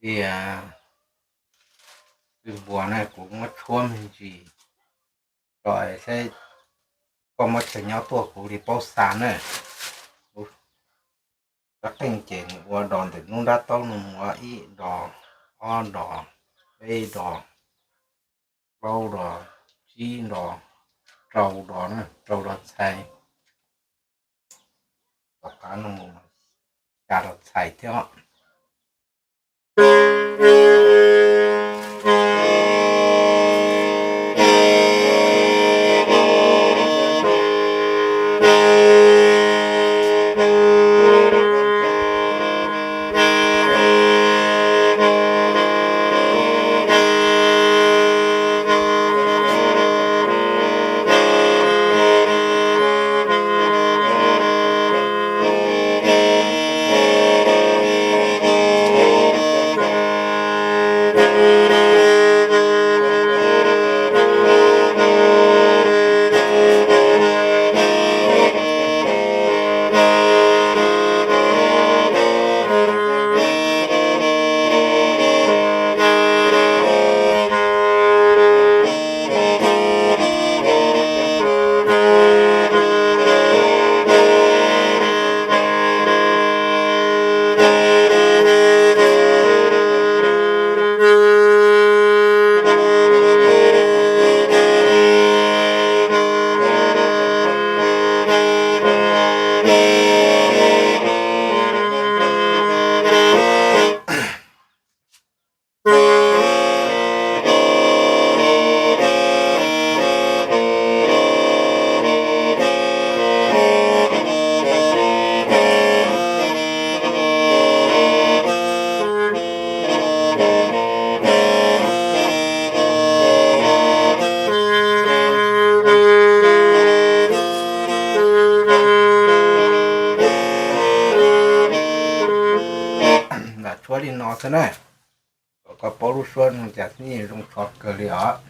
Tias, kwv npua na, kuv muab tshuab me ntsis tso saib, koj muab chaw nyob tuaj kuv li paub xa na. Rab qeej ces nws ua dos ntawm lub nrab taub no mus ua ib dos, ob dos, peb dos, plaub dos, tsib dos, rau dos, rau dos txhais. Tom qab no mus xya dos txhais thiab. Lam tshuab li no xwb na, kom koj paub lub suab no cas thiaj zoo tshov kawg li os.